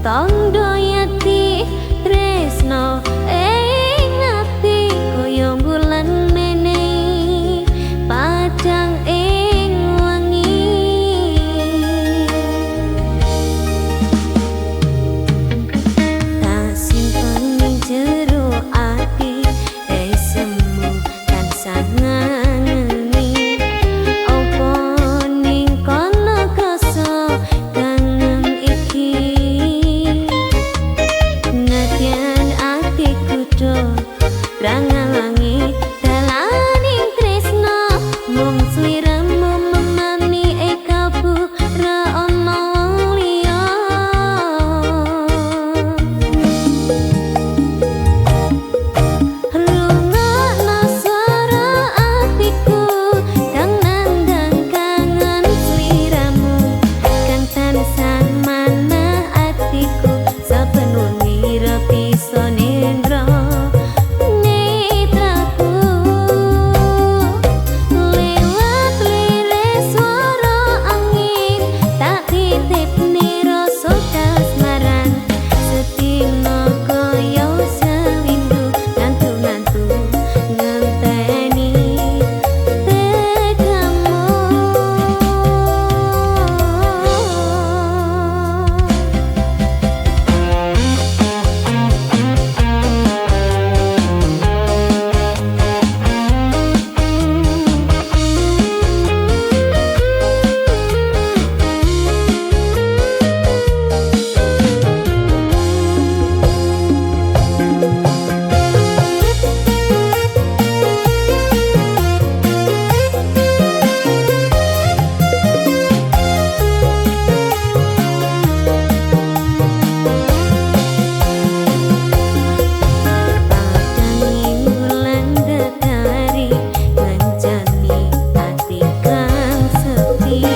Tondo yati tresno ing ati kaya bulan menehi padang ing wengi. Tak simpen ning jero ati esemu tansah ngangeni. Opo ning kono krasa kangen iki? Nadyan atiku do ra ngalangi dalaning tresno, mung sliramu memani ekabu ra ono liya. Rungokno swara atiku kang nandang kangen sliramu, kang tansah manah atiku saben wengi ra bisa nendra netraku. Lewat liris swara angin tak titipne rasa kasmaran, sedina kaya sewindu ngantu-ngantu ngenteni tekamu. Padanging wulan dedari ngancani ati kang sepi,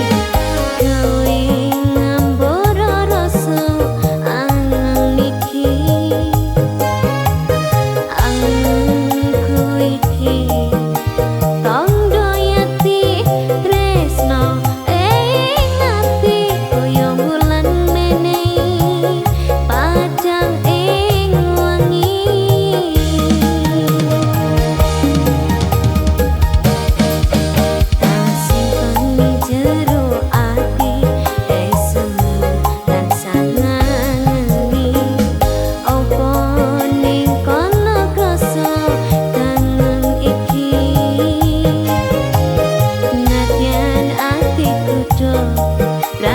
gawe ngambara rasa angen iki. Angenku iki tondo yati tresno ing ati kaya wulan menehi padang ing wengi. Tak simpen ning jero ati esemu tansah ngangeni. Opo ning kono krasa kangen iki? Nadyan atiku do ra